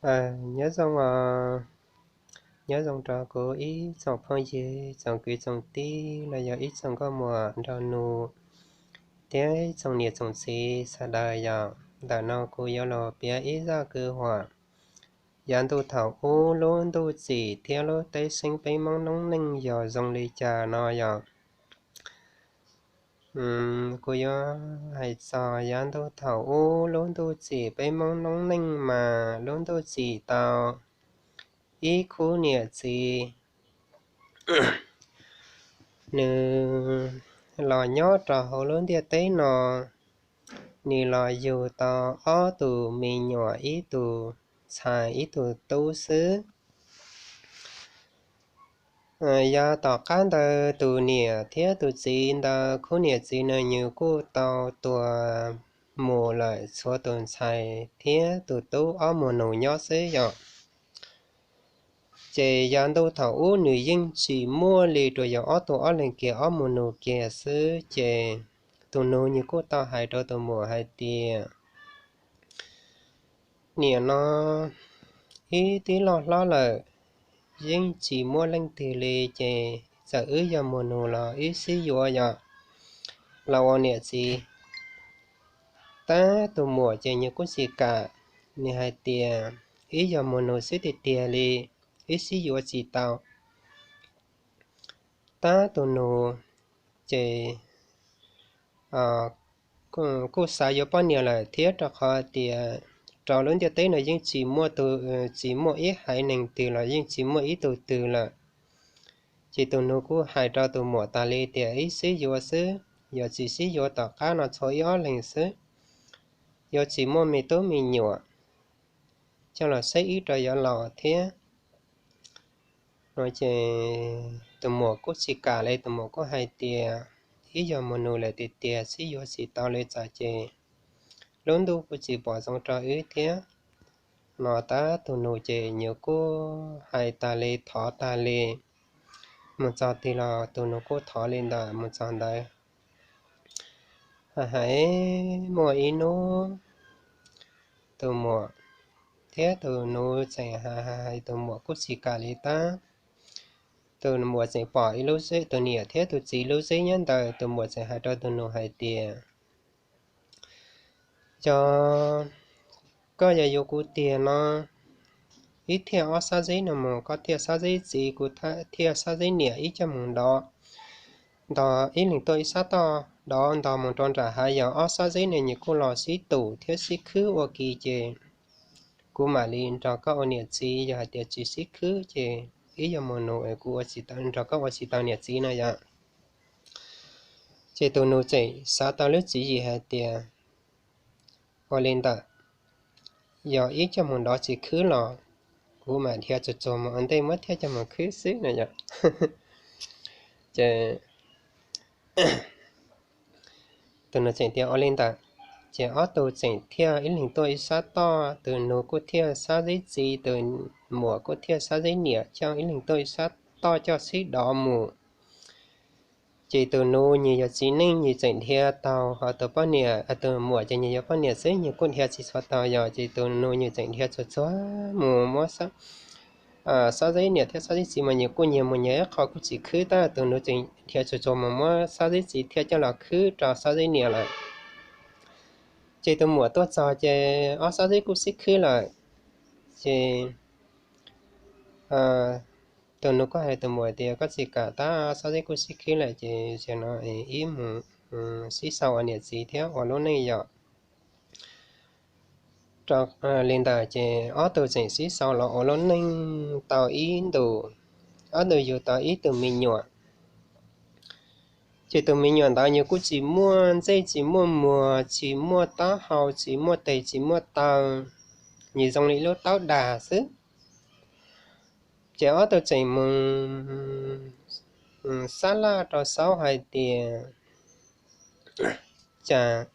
Nyob zoo, nyob zoo rau kuv ib tsoom phooj ywg, tsoom kwv tsoom tij los yog ib tsoom nkauj muam nraug nus, thiab ib tsoom niam tsoom txiv sawv daws yom. Ntawm no kuv yuav los piav ib zaj kwv huam yav ntuj thaum ub lub ntuj txim thiab lub teb seeb peb Hmoob noob neej yog zoo li cas no yom. Kuv yuav hais txog yav ntuj thaum ub lub ntuj txim peb Hmoob noob neej mas lub ntuj txim tau ib khub niam txiv, nws los nyob rau hauv lub ntiaj teb no, nws los yug tau ob tug me nyuam, ib tug ntxhais ib tug tub xwb. Yog tom qab ntawd tus niam thiab tus txiv ntawd, khub niam txiv no nws kuj tau tuag mus lawm, tshuav tus ntxhais thiab tus tub ob muag nus nyob xwb yom. Ces yav ntuj thaum ub nws yeej tsis muaj li, rau yog ob tug ob leeg kiag ob muag nus kiag xwb. Ces tus nus nws kuj tau hais rau tus muam hais tias, niam no ib tib loj hlob lawm, yeej tsis muaj leej twg li, ces txawm wb yog muag nus los wb sib yuav yom, los ua niam txiv. Tab tus muam ces nws kuj tsis kam, nws hais tias, wb yog muag nus xwb tiag tiag li, wb sib yuav tsis tau. Tab tus nus ces kuj xav yuav poj niam lawm thiab, rau qhov tias rau lub ntiaj teb no yeej tsis muaj, tsis muaj ib haiv neeg twg los yeej tsis muaj ib tug twg lawm. Ces tus nus kuj hais rau tus muam tas li tias wb sib yuav xwb, yog tsis sib yuav tom qab no tshuav ib ob leeg xwb, yuav tsis muaj me tub me nyuam coj los saib wb rau yuav laus thiab. No ces tus muam kuj tsis kam li, tus muam kuj hais tias, ib yog muag nus lawm tiag tiag sib yuav tsis tau li, txawm ces lub ntuj kuj tsis pom zoo rau wb thiab. No tab tus nus ces nws kuj hais tas li thov tas li. Mus txog twg los tus nus kuj thov li ntawd mus txog ntawd. Hais muaj ib hnub tus muam thiab tus nus tseem hais, tus muam kuj tsis kam li tab. Tus muam tseem pom ib lub zeb, tus niam thiab tus txiv lub zeb nyob ntawd, tus muam tseem hais rau tus nus hais tias, yog koj yog yuav kuv tiag no, wb thiaj ob sab zeb no mus, koj thiaj sab zeb txiv, kuv thiaj sab zeb niam, wb coj mus dov, ntog ib leeg tuaj ib sab toj, dov ntog mus rau nram hav, yog ob sab zeb no nws kuj los sib tum thiab sib khwb ua ke ces kuv mam li nrog koj ua niam txiv, yog hais tias tsis sib khwb ces wb yog muag nus es kuv nrog koj ua tsis tau niam txiv no yom. Ces tus nus tseem xav tau lub tswv yim hais tias, ua li ntawd, yog wb coj mus dov tsis khwb los kuv mam dhia tsuag tsuag mus ua ntej muab thiaj coj mus khwb xwb no yom. Ces tus nus tseem tias ua li ntawd, ces ob tug tseem thiaj ib leeg tuaj ib sab toj, tus nus kuj thiaj sab zeb txiv, tus muam kuj thiaj sab zeb niam, coj ib leeg tuaj ib sab toj coj sib dov mus. Ces tus nus nws yog txiv neej nws tseem dhia taug, ho tus poj niam, tus muam ces nws yog poj niam xwb nws kuj dhia tsis tshua taug yom, ces tus nus nws tseem dhia tsuag tsuag mus muab sab zeb niam thiab sab zeb txiv mas nws kuj nyias mus nyias ib qho kuj tsis khwb, tab tus nus tseem dhia tsuag tsuag mus muab sab zeb txiv thiaj coj los khwb rau sab zeb niam lawm. Ces tus muam tuaj txog ces ob sab zeb kuj sib khwb lawm. Ces tus nus kuj hais tus muam tias koj tsis kam tab, ob sab zeb kuj sib khwb lawm ces no wb mus sib sau ua niam txiv thiab ua lub neej yom. Li ntawd ces ob tug tseem sib sau los ua lub neej tau ib ntus, ob tug yug tau ib tug me nyuam. Ces tus me nyuam ntawd nws kuj tsis muaj ntsej tsis muaj muag, tsis muaj taub hau, tsis muaj tes tsis muaj taw, nws zoo li lub taub dag xwb. Ces ob tug tseem mus xab laj rau saub hais tias, cas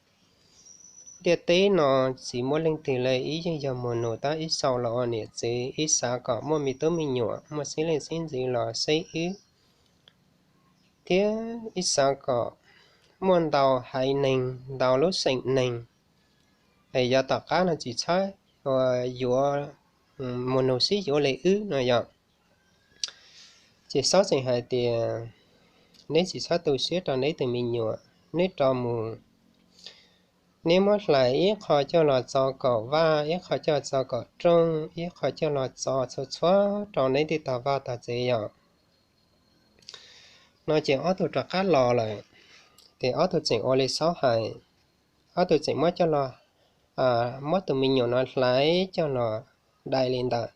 ntiaj teb no tsis muaj leej twg li, wb yeej yog muag nus tab, wb sau los ua niam txiv, wb xav kom muaj me tub me nyuam, muaj xib leej xib ntxwv los seb wb, thiab wb xav kom muaj ntau haiv neeg, ntau lub xeem neeg, es yog tom qab no tsis txhob yuav mus nug sib yuav li wb no yom. Ces Xob tseem hais tias, neb tsis txhob tu siab rau neb tus me nyuam, neb rov mus, neb muab hlais ib qho coj los txo kaum vaj, ib qho coj txo kaum rooj, ib qho coj los txo txhua txhua rau neb tej tog vaj tog tsev yom. No ces ob tug rov qab los lawm, ces ob tug tseem ua li Xob hais, ob tug tseem muab coj los, muab tus me nyuam no hlais coj los dai li ntawd.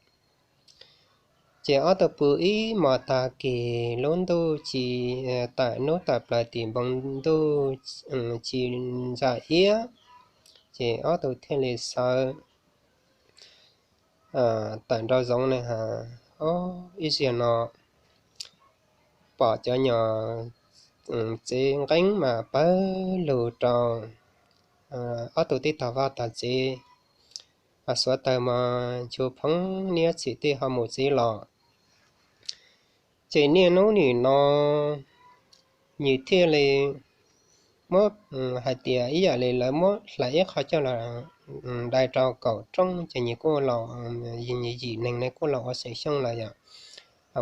Ces ob tug pw ib hmos tag kis lub ntuj ci, tawm hnub tawm plaws tim npoo ntuj ci ntsa iab, ces ob tug thiaj li sawv tawm nraum zoov na has, ib zaug no pom cov nyuag tsev nqeeb mas pawg lug rau ob tug tej tog vaj tog tsev, xuav taws mos nchuav phoob niab txhim tej ho mus tsev los. Ces niaj hnub nim no nws thiaj li muab, hais tias ib yam li lawv muab hlais ib qho coj los dai rau kaum rooj ces nws kuj los, yim neeg ne kuj los ua xeem xyooj lawm yom.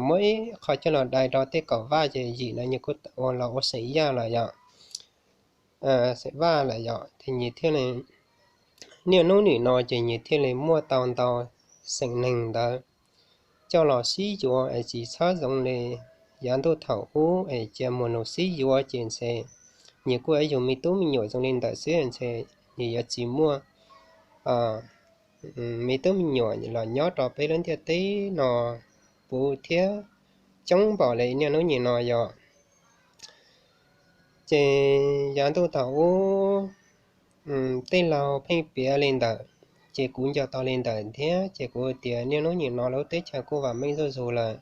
Muab ib qho coj los dai rau tej kaum vaj ces yim no nws kuj ua los ua xeem yaj lawm yom, xeem vaj lawm yom. Ces nws thiaj li, niaj hnub nim no ces nws thiaj li muaj tau ntau xeem neeg ntawd coj los sib yuav es tsis txhob zoo li yav ntuj thaum ub es cia mus nug sib yuav ces ntshe nws kuj yuav yug me tub me nyuam zoo li ntawd xwb ntshe nws yuav tsis muaj me tub me nyuam los nyob rau peb lub ntiaj teb no puv thiab coob npaum li niaj hnub nim no yom. Ces yav ntuj thaum ub tej laug pheej piav li ntawd, ces kuv nco tau li ntawd thiab ces kuv tias niaj hnub nim no lub teb chaws kuj vam meej zuj zus lawm.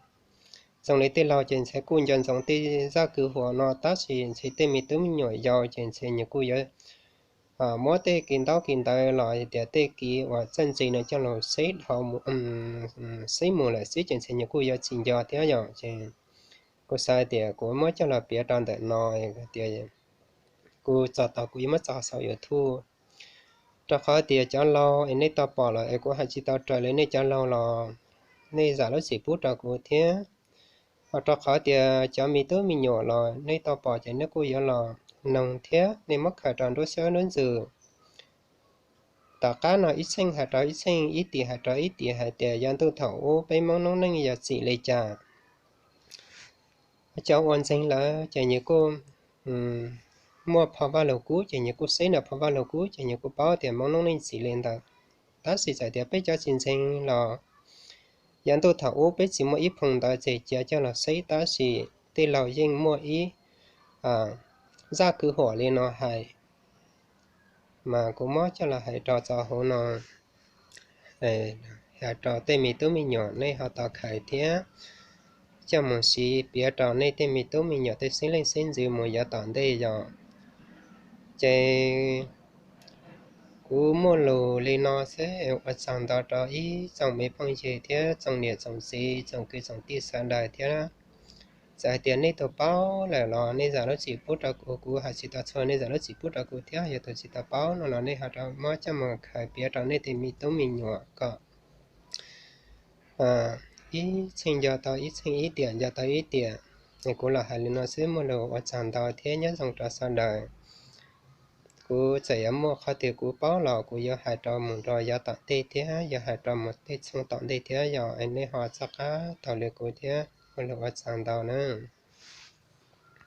Zoo li tej laug ces ntshe kuj nco ntsoov tej zaj kwv huam no tab sis ntshe tej me tub me nyuam yau ces ntshe nws kuj yuav muab tej kev ntaub kev ntawv los tias tej kev uas txawj ntse no coj los xeb dhau, xeb mus lawm xwb ces ntshe nws kuj yuav tsis nco thiab yom. Ces kuv xav tias kuv muab coj los piav rau ntawm no, tias kuv txog tau kuv yuav muab tso saum YouTube, rau qhov tias cov laug es nej tau pom lawm es kuv hais tsis tau raws li nej cov laug los nej zam lub txim pub rau kuv thiab. Ho rau qhov tias cov me tub me nyuam los nej tau pom ces nej kuj yuav los noog thiab nej muab khaws rau nruab siab nruab ntsws. Tom qab no ib txheej hais rau ib txheej, ib tiam hais rau ib tiam hais tias yav ntuj thaum ub peb Hmoob noob neej yog txim li cas. Cov uas ntseeg lawm ces nws kuj muaj phau Vaj Lug Kub ces nws kuj xeb nrog phau Vaj Lug Kub ces nws kuj paub tias Hmoob noob neej txim li ntawd. Tab sis txawm tias peb cov tsis ntseeg los yav ntuj thaum ub peb tsis muaj ib phoo ntawv tseg cia coj los xeb tab sis tej laug yeej muaj ib zaj kwv huam li no hais, mas kuv muab coj los hais rau txog hauv no, hais rau tej me tub me nyuam nej ho tau khaws thiab coj mus siv piav rau nej tej me tub me nyuam tej xeeb leej xeeb ntxwv mus yav tom ntej yom. Ces kuv muaj lus li no xwb, ua tsaug ntau rau ib tsoom me phooj ywg thiab tsoom niam tsoom txiv tsoom kwv tsoom tij sawv daws thiab. Txawm hais tias nej tus paub lawm los nej zam lub txim pub rau kuv, kuv hais tsis tau txhua nej zam lub txim pub rau kuv thiab, yog tus tsis tau paub no los nej ho muab coj mus khaws piav rau nej tej me tub me nyuam kom ib txheej nco tau ib txheej, ib tiam nco tau ib tiam. Kuv los hais li no xwb, muaj lus ua tsaug ntau thiab nyob zoo rau sawv daws. Kuv txawm yuav muaj qhov twg kuv paub los kuv yuav hais rau mus rau yav tom ntej thiab yuav hais rau mus tej txheej tom ntej thiab, yog nej ho txhawb qab taug lw kuv thiab, muaj lus ua tsaug ntau na.